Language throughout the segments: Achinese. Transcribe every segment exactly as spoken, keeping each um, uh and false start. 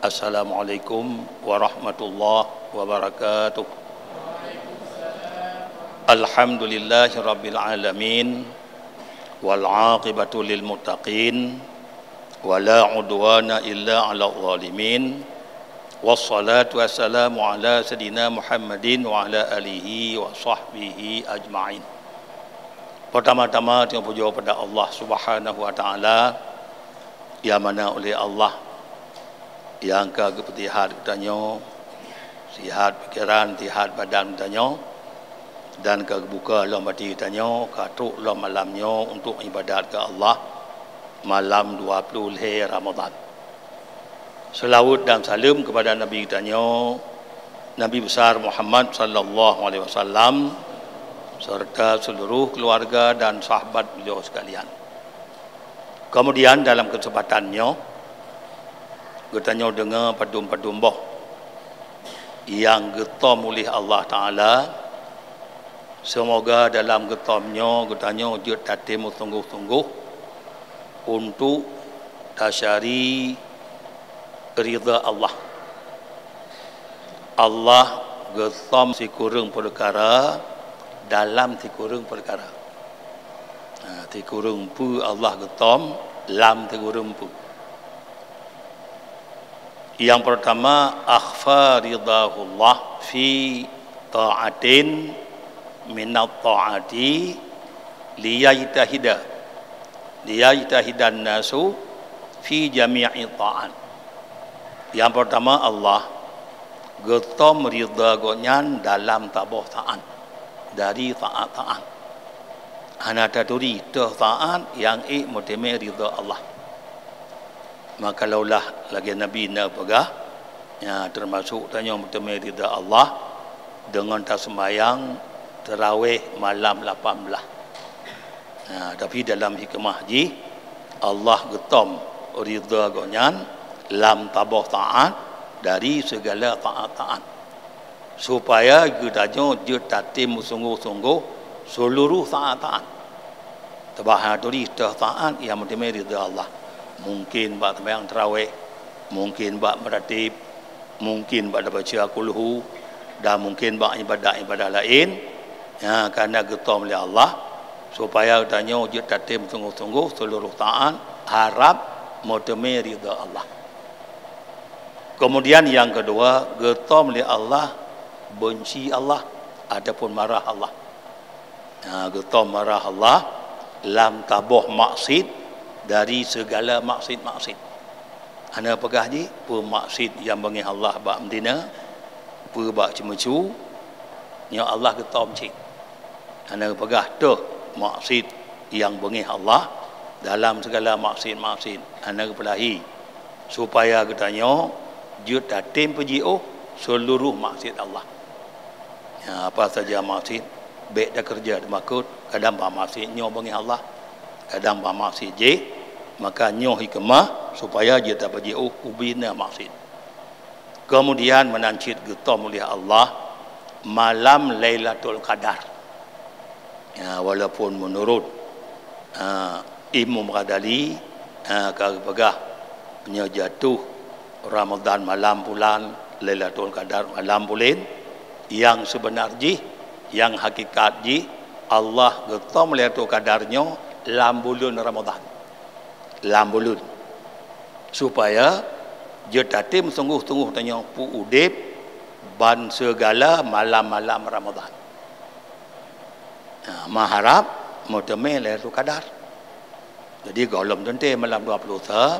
Assalamualaikum warahmatullahi wabarakatuh. Alhamdulillahirabbil alamin, wal aqibatu lil muttaqin, wala udwana illa 'alal zalimin. Wassalatu wassalamu ala sayyidina Muhammadin wa ala alihi wa sahbihi ajma'in. Pertama-tama, tanyoe pujoe pada Allah Subhanahu wa Taala, nyang mana uleh Allah nyang ka geupeusihat geutanyoe, sihat pikeran, sihat badan geutanyoe, dan ka geubuka lom até geutanyoe, ka trok lom malam nyoe untuk ibadat keu Allah, malam dua puluh lhée Ramadhan. Seulaweuet dan saleuem keupada Nabi geutanyoe, Nabi Besar Muhammad sallallahu alaihi wasallam, serta seuluruh keuluwarga dan sahabat beliau sekalian. Keumudian, dalam keuseumpatan nyoe, geutanyoe deungoe padum-padum boh nyang geutom uleh Allah Taala. Seumoga dalam geutom nyoe geutanyoe jeuet tatem meusunggoh-sunggoh untuk tacari ridha Allah. Allah geutom sikureueng peukara dalam sikureueng peukara. Ha, sikureueng peue Allah geutom lam sikureueng peue. Nyang peurtama, akhfa ridahullah fi ta'atin minat ta'ati liyajtahida, liyajtahidan nasu fi jami'i ta'at. Nyang peurtama, Allah geutom ridha Gobnyan dalam saboh taat dari taat-taat. Hana taturi toh taat nyang ék meuteumé ridha Allah. Maka laulah lagée Nabi na peugah, nyan teumasok tanyoe meuteumé ridha Allah deungon taseumayang tarawih malam lapan blaih. Nah, tapi dalam hikmah jih, Allah geutom ridha Gobnyan lam saboh taat dari sigala taat-taat, supaya geutanyoe jeuet tatem meusunggoh-sunggoh seuluroh taat-taat. Teubahana turi toh taat nyang meuteumé ridha Allah. Mungken bak seumayang tarawih, mungken bak meuratéb, mungken bak baca kulhu, dan mungken bak ibadat-ibadat laén, nyang ka na geutom lé Allah, supaya geutanyoe jeuet tatem sunggoh-sunggoh seuluroh taat, harab meuteumé ridha Allah. Keumudian nyang keudua, geutom lé Allah beunci Allah ataupun marah Allah. Ha, geutom marah Allah lam saboh maksiet dari sigala maksiet-maksiet. Hana peugah jih, peue maksiet nyang beungéh Allah bak meudina, peue bak ceumeucue, nyoe Allah geutom cit. Hana geupeugah toh maksiet nyang beungéh Allah dalam sigala maksiet-maksiet. Hana geupeulahi, supaya geutanyoe jeuet tatem peujiôh seuluroh maksiet Allah. Ya, apa saja maksiet, bék takeureuja teumakot, kadang bak maksiet nyoe beungéh Allah, kadang bak maksiet jih, maka nyoe hikmah supaya jeuet tapeujiôh ubena maksiet. Keumudian meunan cit geutom uleh Allah malam Lailatul Qadar. Ya, walaupun meunurot, ha, Imam Ghazali, ha, ka geupeugah, nyoe jatuh Ramadhan malam pulan, Lailatul Qadar malam pulen, nyang seubeuna jih, nyang hakikat jih, Allah geutom Lailatul Qadar nyoe lam buleuen Ramadhan. Lam buleuen. Supaya jeuet tatem sunggoh-sunggoh tanyoe peuudeb ban sigala malam-malam Ramadhan. Nah, meuharab meuteumé Lailatul Qadar. Jadi, gohlom teuntée malam dua puluh sa,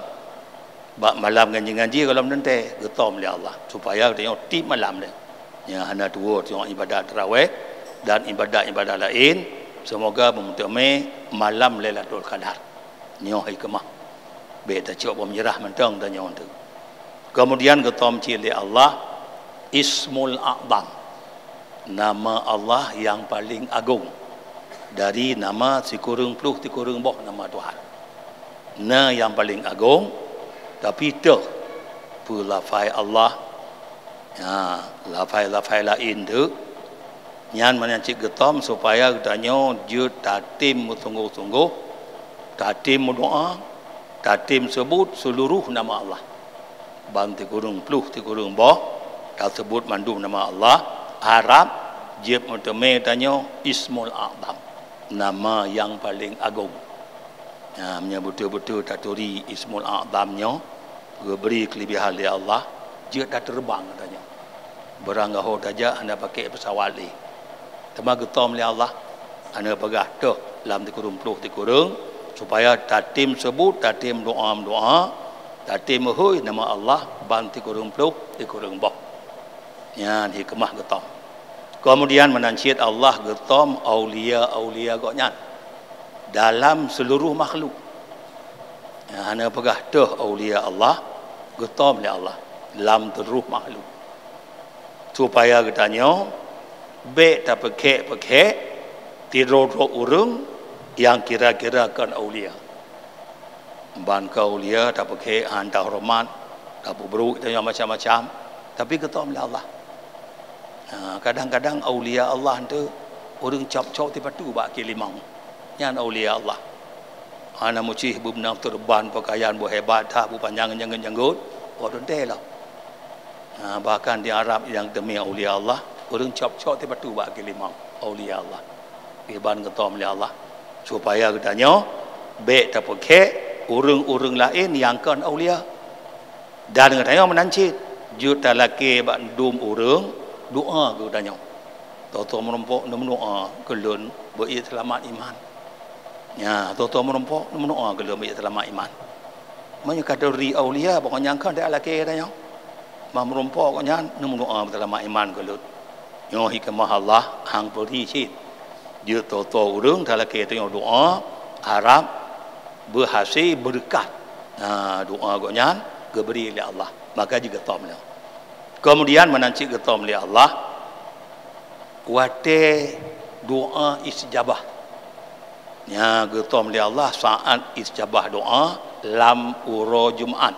bak malam ganji-ganji gohlom teuntée geutom lé Allah, supaya tanyoe tieb malam nyan. Nyang hana tuwoe tanyoe ibadat tarawih dan ibadat-ibadat laén, seumoga meuteumé malam Lailatul Qadar. Nyoe hikmah. Bék tacok bom jirah mantong tanyoe tu. Keumudian geutom cit lé Allah Ismul A'zam, nama Allah nyang paleng agong dari nama sikureueng ploh sikureueng boh nama Tuhan. Na nyang paleng agong, tapi toh peulafai Allah, ya, lafai-lafai laén tu Nyan meunan cit geutom supaya geutanyoe jeuet tatem meusunggoh-sunggoh, tatem meudoa, tatem seubut seuluroh nama Allah. Ban sikureueng ploh sikureueng boh, taseubut mandum nama Allah, harab jeuet meuteumé tanyoe Ismul A'zam, nama nyang paleng agong. Nah, meunyoe beutôi-beutôi taturi Ismul A'zam nyoe, geubri keuleubiehan lé Allah, jeuet tateureubang geutanyoe. Beurangkaho tajak hana pakék peusawat lé. Teuma geutom lé Allah, hana peugah toh lam sikureueng ploh sikureueng, supaya tatem seubut, tatem doa meudoa, tatem meuhôi nama Allah ban sikureueng ploh sikureueng boh. Nyan hikmah geutom. Keumudian meunan cit Allah geutom aulia-aulia Gobnyan dalam seuluroh makhluk. Nyan hana peugah toh aulia Allah, geutom lé Allah lam seuluroh makhluk. Supaya geutanyoe bék tapeukhek-peukhek sidroe-droe ureuëng nyang kira-kira kon aulia. Ban keu aulia tapeukhek, han tahoreumat, tapeubrok tanyoe macam-macam, tapi geutom lé Allah. Ha, kadang-kadang aulia Allah tu ureuëng cop-cop sipatu bak keulimong. Nyan aulia Allah. Hana mucih beumeunang teureuban, peukayan beuhebat that, beupanjang janggut-janggut, oh teuntée lah. Ha, bahkan di Arab nyang teumé aulia Allah, ureuëng cop-cop sipatu bak keulimong aulia Allah. Iban geutom lé Allah, supaya geutanyoe bék tapeukhek ureuëng-ureuëng laén nyang kon aulia. Dan geutanyoe meunan cit, jeuet talakée bak dum ureuëng doa keu geutanyoe. Toh-toh meurumpok neumeudoa keu lôn beu ék seulamat iman. Nya, toh-toh meurumpok neumeudoa keu lôn beu ék seulamat iman. Meunyoe ka turi aulia, bak gobnyan kon talakée tanyoe. Ban meurumpok gobnyan neumeudoa beu seulamat iman keu lôn. Nyoe hikmah Allah hang peuri cit. Jeuet toh-toh ureuëng talakée tanyoe doa, harab beuhasé beureukat. Nah, doa gobnyan geubri lé Allah. Maka jigeutom lé. Keumudian meunan cit geutom lé Allah watée doa istijabah. Nya geutom lé Allah saát istijabah doa lam uroe Jumat.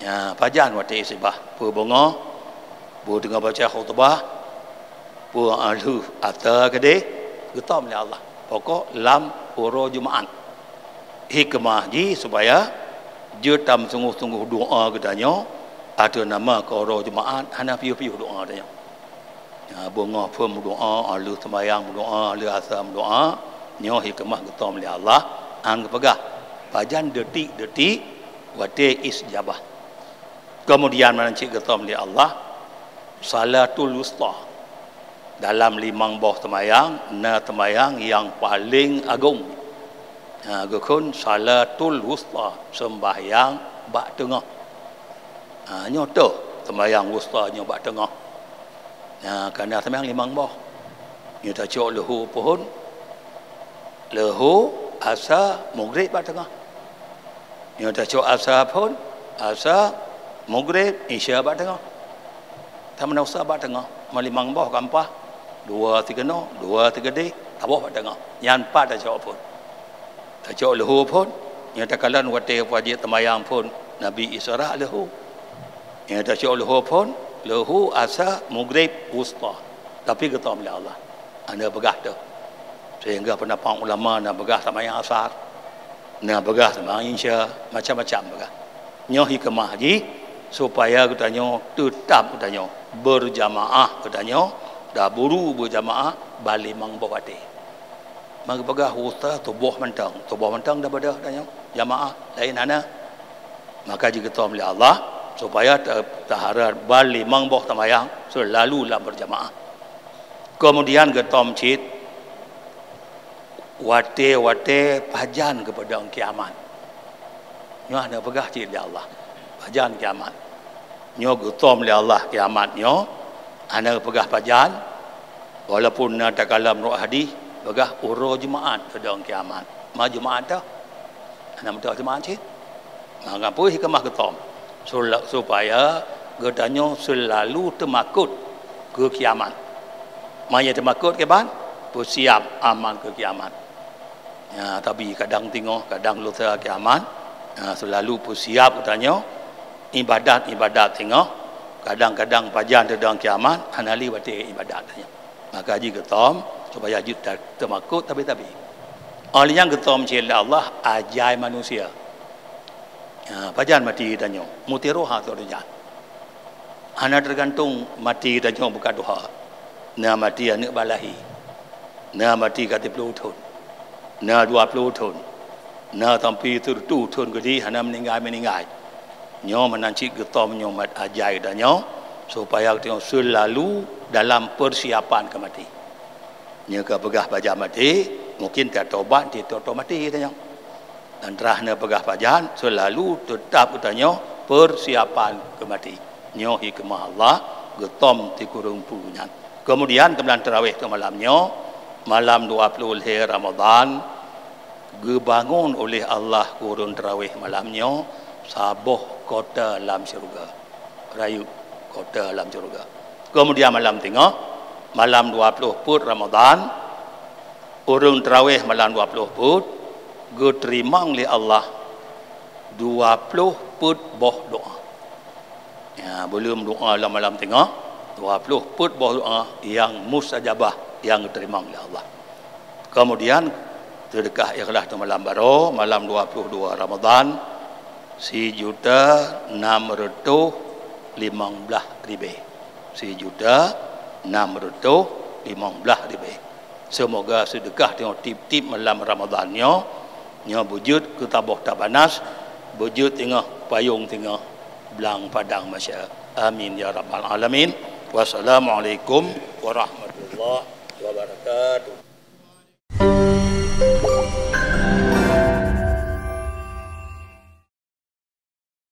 Nya pajan watée istijabah, peue beungoh, peue teungoh baca khutubah, peue lheueh ata keudeh, geutom lé Allah. Pokok lam uroe Jumat. Hikmah jih supaya jeuet tameusunggoh-sunggoh doa geutanyoe ateueh nama keu uroe Jumat, hana piôh-piôh doa geutanyoe. Ya, beungoh phon meudoa, lheueh seumayang meudoa, lheueh asa meudoa, nyoe hikmah geutom lé Allah, han geupeugah pajan detik-detik watée istijabah. Keumudian meunan cit geutom lé Allah salatul wusta. Dalam limong boh seumayang na seumayang nyang paleng agong. Ha, geukheun salatul wusta, seumbahyang bak teungoh. Ha, nyoe toh seumayang wusta nyoe bak teungoh. Nya, ka na seumayang limong boh. Nyoe tacok leuhô phon, leuhô, asa, mugreb bak teungoh. Nyoe tacok asa phon, asa, mugreb, isya bak teungoh. Tameunoe asa bak teungoh, meulimong boh gampah, dua sikeunoe, dua sikeudeh, saboh bak teungoh. Nyan pat tacok phon. Tacok leuhô phon, nyoe takalon watée wajéb teumayang phon Nabi Isra leuhô. Nyoe tacok leuhô phon, leuhô, asa, mugreb, wusta. Tapi geutom lé Allah. Hana peugah teuh. Sehingga peundapat ulama na peugah seumayang asar, na peugah seumayang isya, macam-macam peugah. Nyoe hikmah jih supaya geutanyoe teutab geutanyoe beurjamaah geutanyoe, taburu beurjamaah ban limong boh watée. Maka peugah uroe tuboh mantong, tuboh mantong dah beudôh tanyoe jamaah laén hana. Maka jigeutom lé Allah supaya ta-, taharap ban limong boh seumayang seulalu lam beurjamaah. Keumudian geutom cit watée-watée pajan geupeudong kiamat. Nyoe hana peugah cit lé Allah pajan kiamat. Nyoe geutom lé Allah kiamat nyoe hana peugah pajan, walaupun na takalon meunurot hadih peugah uroe Jumaat teudong kiamat. Ma Jumaat teuh? Hana meuteumé Jumaat cit. Maka peue hikmah geutom? Sula-, supaya geutanyoe seulalu teumakot keu kiamat. Meunyoe teumakot kiban, peusiab aman keu kiamat. Ya, tapi kadang teungoh, kadang lusa kiamat, ya, seulalu peusiab geutanyoe ibadat-ibadat teungoh, kadang-kadang pajan teudong kiamat, hana lé watée ibadat tanyoe. Maka jigeutom supaya jeuet ta-, teumakot tabi-tabi. Óh lheueh nyan geutom cit lé Allah ajai manusia. Ha, pajan maté tanyoe, meuteurôh ateueh nyan. Hana teugantung maté tanyoe beuka tuha. Na maté aneuëk balahi. Na maté ka siplôh thon. Na dua plôh thon. Na sampoe sireutôh thon geudeh hana meuninggai-meuninggai. Nyoe meunan cit geutom nyoe mat ajai tanyoe, supaya tanyoe seulalu dalam peusiapan keu maté. Nyoe ka peugah pajan maté, mungkin tatobat, tatobat maté tanyoe. Dan trah neupeugah pajan, seulalu teutab geutanyoe peusiapan keu maté. Nyoe hikmah Allah geutom sikureueng peue nyan. Keumudian keumalam tarawih keu malam nyoe, malam dua plôh lhée Ramadhan, geubangon uléh Allah keu ureuëng tarawih malam nyoe saboh kota lam syeuruga. Rayeuk kota lam syeuruga. Keumudian malam teungoh, malam dua plôh peuet Ramadhan, ureuëng tarawih malam dua plôh peuet, geuteurimong lé Allah dua plôh peuet boh doá. Ya, beuleum doá lam malam teungoh, dua plôh peuet boh doá nyang mustajabah, nyang geuteurimong lé Allah. Keumudian, seudeukah ikhlaih teuma lam baroe, malam dua plôh dua Ramadhan, sijuta nam reutôh limong blaih ribée. Sijuta nam reutôh limong blaih ribée. Seumoga seudeukah teungoh tieb-tieb malam Ramadhan nyoe, nyoe beujeuet keu saboh tabanas, beujeuet teungoh payong teungoh blang padang mahsyar. Amin ya rabbal alamin. Wassalamualaikum warahmatullahi wabarakatuh.